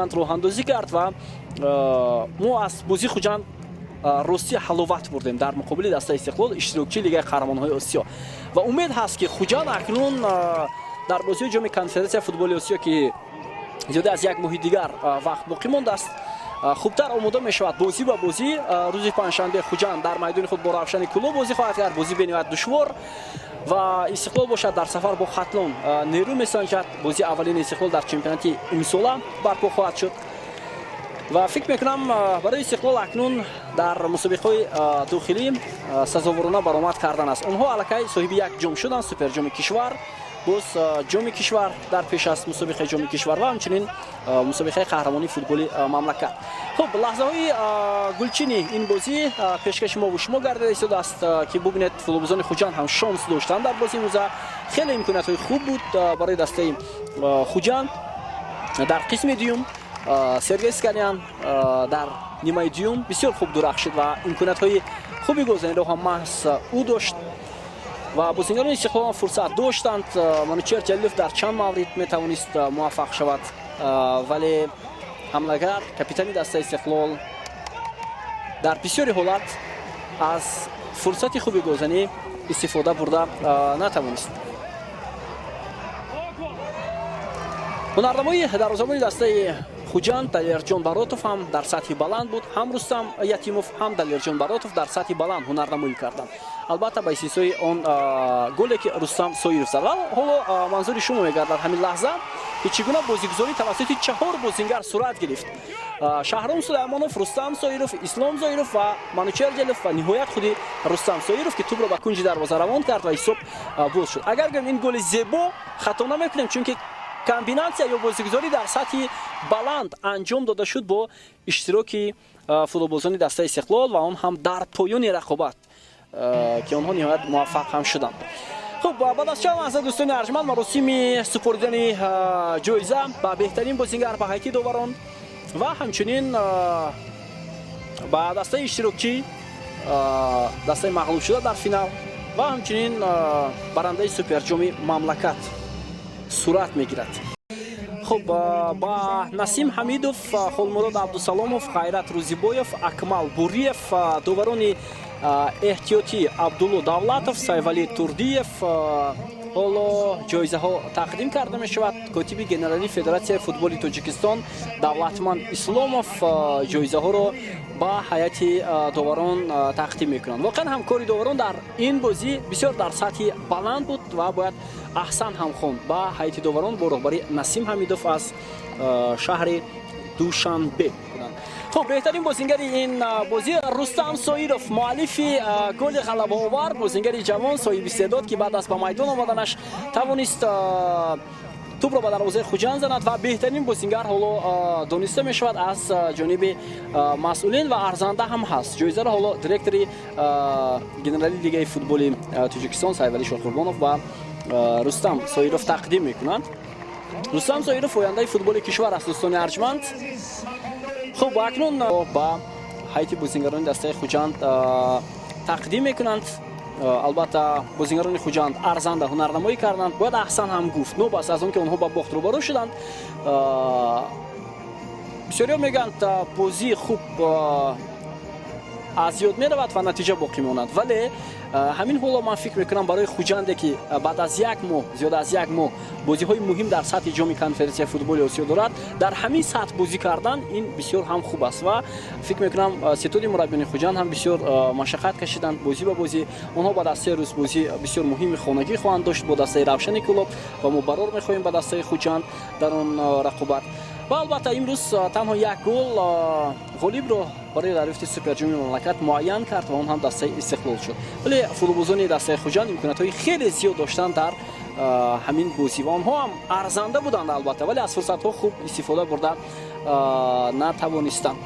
Роҳандозӣ кард ва мо аз бозии Хуҷанд ростӣ ҳаловат бурдем дар муқобили дастаи Истиқлол, иштирокчии Лигаи қаҳрамонҳои Осиё. Ва умед ҳаст, ки Хуҷанд акнун дар бозиҳои Ҷоми Конфедератсияи футболи Осиё, ки зиёда аз як моҳи дигар вақт боқӣ мондааст, хубтар омода мешавад. Бозӣ ба бозӣ, рӯзи панҷшанбе Хуҷанд дар майдони худ бо Равшани Кӯлоб бозӣ хоҳад кард, бозӣ бениҳоят душвор, ва Истиқлол бошад, дар сафар бо Хатлон нерӯ месанҷад. Бозии аввалини Истиқлол дар чемпионати имсола барпо хоҳад шуд. Ва фикр мекунам, барои Истиқлол акнун дар мусобиқаҳои дохилӣ сазоворона баромад кардан аст. Онҳо аллакай соҳиби як ҷом шуданд, суперҷоми кишвар. Боз ҷоми кишвар дар пеш аст, мусобиқаи ҷоми кишвар ва ҳамчунин мусобиқаи қаҳрамонии футболи мамлакат. Хуб, лаҳзаҳои гулчини ин бозӣ пешкаши мо шумо гардида истодааст, ки бубинед, футболбозони Хуҷанд ҳам шонс доштанд дар бозии имрӯза. Хеле имкониятҳои хуб буд барои дастаи Хуҷанд. Дар қисми дуюм Сергей Сканян дар нимаи дуюм бисёр хуб дурахшид ва имкониятҳои хуби голзаниро ҳам маҳз ӯ дошт. Ва бозингарони Истиқлол фурсат доштанд. Манучер Ҷалилов дар чанд маврид метавонист муваффақ шавад, вале ҳамлагар, капитани дастаи Истиқлол дар бисёри ҳолат аз фурсати хуби голзанӣ истифода бурда натавонист. Ҳунарнамои дарвозабони дастаи Хуҷанд Далерҷон Баротов ҳам дар сатҳи баланд буд. Ҳам Рустам Ятимов, ҳам Далерҷон Баротов дар сатҳи баланд ҳунарнамоӣ карданд, албатта, ба истиснои он голе, ки Рустам Соиров зад. Ва ҳоло манзури шумо мегардад ҳамин лаҳза, ки чӣ гуна бозигузорӣ тавассути чаҳор бозингар сурат гирифт: Шаҳром Сулаймонов, Рустам Соиров, Ислом Зоиров ва Манучер Ҷалилов ва ниҳоят худи Рустам Соиров, ки тӯбро ба кунҷи дарвоза равон кард ва ҳисоб боз шуд. Агар гӯем, ин голи зебо, хато намекунем, чунки комбинатсия ё бозигузорӣ дар сатҳи баланд анҷом дода шуд бо иштироки футболбозони дастаи Истиқлол ва он ҳам дар поёни рақобат, ки онҳо ниҳоят муваффақ ҳам шуданд. Хуб, баъд аз чанд лаҳза, дӯстони арҷманд, маросими супоридани ҷоиза ба беҳтарин бозингар, ба ҳайати доварон ва ҳамчунин ба дастаи иштирокчӣ, дастаи мағлубшуда дар финал ва ҳамчунин барандаи суперҷоми мамлакат сурат мегирад. Хуб, ба Насим Ҳамидов, Холмурод Абдусаломов, Ғайрат Рӯзибоев, Акмал Буриев, доварони эҳтиётӣ Абдулло Давлатов, Сайвалӣ Турдиев ҳоло ҷоизаҳо тақдим карда мешавад. Котиби генералии Федератсияи футболи Тоҷикистон Давлатманд Исломов ҷоизаҳоро ба ҳайати доварон тақдим мекунанд. Воқеан ҳам кори доварон дар ин бозӣ бисёр дар сатҳи баланд буд ва бояд аҳсан ҳам хонд ба ҳайати доварон бо роҳбари Насим Ҳамидов аз шаҳри Душанбе. Хуб, беҳтарин бозингари ин бозӣ Рустам Соиров, муаллифи голи ғалабаовар, бозингари ҷавон, соҳиби истеъдод, ки баъд аз ба майдон омаданаш тавонист тӯбро ба дарвозаи Хуҷанд занад ва беҳтарин бозингар ҳоло дониста мешавад аз ҷониби масъулин ва арзанда ҳам ҳаст. Ҷоизаро ҳоло директори генералии Лигаи футболи Тоҷикистон Сайвалӣ Шоҳқурбонов ба Рустам Соиров тақдим мекунанд. Рустам Соиров ояндаи футболи кишвар аст, дӯстони арҷманд. Хуб, акнун ба ҳайати бозингарони дастаи Хуҷанд тақдим мекунанд. Албатта, бозингарони Хуҷанд арзанда ҳунарнамоӣ карданд. Бояд аҳсан ҳам гуфт, нобаст аз он ки онҳо ба бохт рӯбарӯ шуданд. Бисёриҳо мегӯянд, бозии хуб аз ёд меравад ва натиҷа боқӣ мемонад, вале ҳамин ҳоло ман фикр мекунам, барои Хуҷанде, ки баъд аз як моҳ, зиёда аз як моҳ бозиҳои муҳим дар сатҳи Ҷоми Конфедератсияи футболи Осиё дорад, дар ҳамин сатҳ бозӣ кардан ин бисёр ҳам хуб аст. Ва фикр мекунам, ситоди мураббиёни Хуҷанд ҳам бисёр машаққат кашиданд бозӣ ба бозӣ. Онҳо баъд аз 3 рӯз бозӣ бисёр муҳими хонагӣ хоҳанд дошт бо дастаи Равшани Кӯлоб ва мо барор мехоҳем ба дастаи Хуҷанд дар он рақобат. Ва албатта, имрӯз танҳо як гол ғолибро барои дарёфти суперҷоми мамлакат муайян кард ва он ҳам дастаи Истиқлол шуд. Вале футболбозони дастаи Хуҷанд имкониятҳои хеле зиёд доштанд дар ҳамин бозӣ ва онҳо ҳам арзанда буданд, албатта, вале аз фурсатҳо хуб истифода бурда натавонистанд.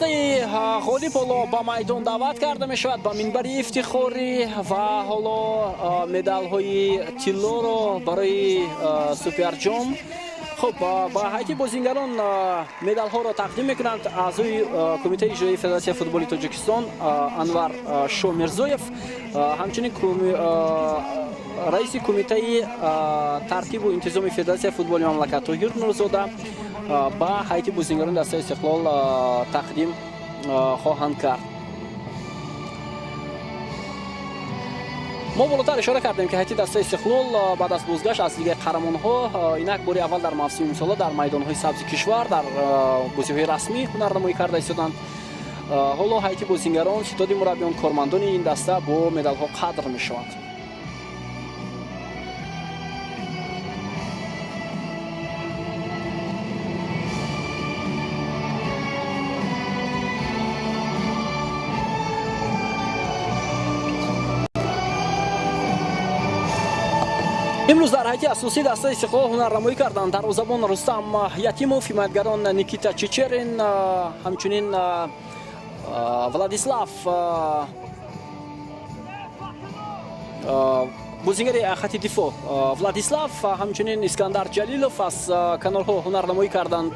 Дастаи ғолиб ҳоло ба майдон даъват карда мешавад, ба минбари ифтихорӣ, ва ҳоло медалҳои тиллоро барои суперҷом. Хуб, ба ҳайати бозингарон медалҳоро тақдим мекунанд аъзои Кумитаи иҷроии Федератсияи футболи Тоҷикистон Анвар Шомирзоев, ҳамчунин раиси Кумитаи тартибу интизоми Федератсияи футболи мамлакат Тоҳир Нурзода ба ҳайати бозингарони дастаи Истиқлол тақдим хоҳанд кард. Мо болотар ишора кардем, ки ҳайати дастаи Истиқлол баъд аз бозгашт аз Лигаи қаҳрамонҳо инак бори аввал дар мавсими имсола дар майдонҳои сабзи кишвар дар бозиҳои расмӣ ҳунарнамоӣ карда истоданд. Ҳоло ҳайати бозингарон, ситоди мураббиён, кормандони ин даста бо медалҳо қадр мешаванд. Имрӯз дар ҳайати асосии дастаи Истиқлол ҳунарнамоӣ карданд дарвозабон Рустам Ятимов, ҳимоятгарон Никита Чечерин, ҳамчунин Владислав, бозингари хати дифоъ Владислав, ҳамчунин Искандар Ҷалилов. Аз канорҳо ҳунарнамоӣ карданд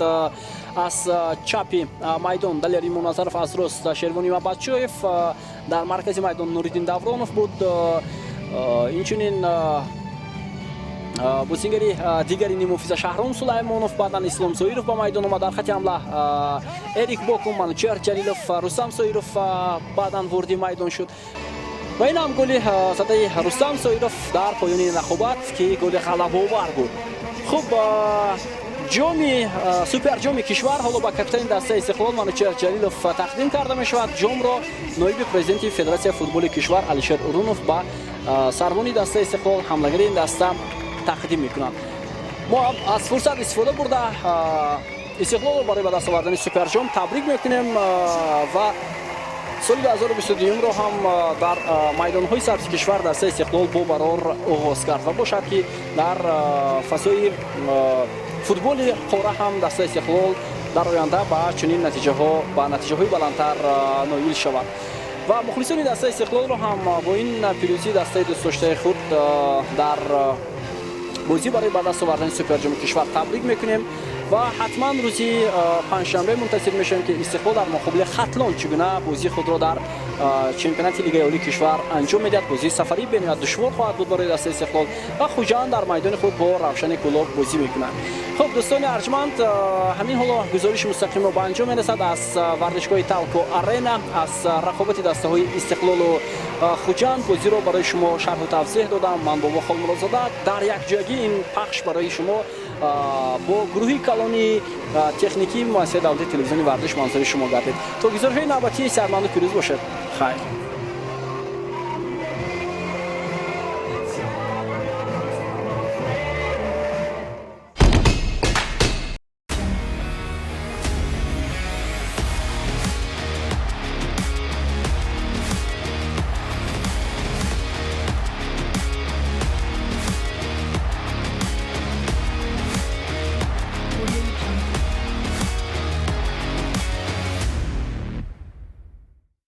аз чапи майдон Далер Имомназаров, аз рост Шервони Мабадшоев, дар маркази майдон Нуриддин Давронов буд. Инчунин бозингари дигари нимҳофиза Шаҳром Сулаймонов, баъдан Ислом Соиров ба майдон омад. Дар хати ҳамла Эрик Бокум, Манучеҳр Ҷалилов, Рустам Соиров баъдан вориди майдон шуд. Ва ин ҳам голи задаи Рустам Соиров дар поёни рақобат, ки голи ғалабаовар буд. Хуб, ҷоми суперҷоми кишвар ҳоло ба капитани дастаи Истиқлол Манучеҳр Ҷалилов тақдим карда мешавад. Ҷомро ноиби президенти Федератсияи футболи кишвар Алишер Урунов ба сарвони дастаи Истиқлол, ҳамлагари ин даста тақдим мекунанд. Мо аз фурсат истифода бурда Истиқлолро барои ба даст овардани суперҷом табрик мекунем ва соли 2022-ро ҳам дар майдонҳои сабзи кишвар дастаи Истиқлол бо барор оғоз кард ва бошад, ки дар фазои футболи қора ҳам дастаи Истиқлол дар оянда ба чунин натиҷаҳо, ба натиҷаҳои баландтар ноил шавад. Ва мухлисони дастаи Истиқлолро ҳам бо ин пирӯзии дастаи дӯстдоштаи худ дар бозӣ барои ба даст овардани суперҷоми кишвар табрик мекунем ва ҳатман рӯзи панҷшанбе мунтазир мешавем, ки Истиқлол дар муқобили Хатлон чӣ гуна бозии худро дар чемпионати Лигаи олии кишвар анҷом медиҳад. Бозии сафарӣ бениҳоят душвор хоҳад буд барои дастаи Истиқлол ва Хуҷанд дар майдони худ бо Равшани Кӯлоб бозӣ мекунад. Хуб, дӯстони арҷманд, ҳамин ҳоло гузориши мустақимро ба анҷом мерасад аз варзишгоҳи Талко Арена, аз рақобати дастаҳои Истиқлолу Хуҷанд. Бозиро барои шумо шарҳу тавзеҳ додам ман, Бобо Холмуродзода. Дар якҷоягӣ ин пахш барои шумо бо гурӯҳи калони техникии Муассисаи давлатии телевизиони варзиш манзури шумо гардид. То гузоришҳои навбатӣ сиҳатманду пирӯз бошед. Хайр.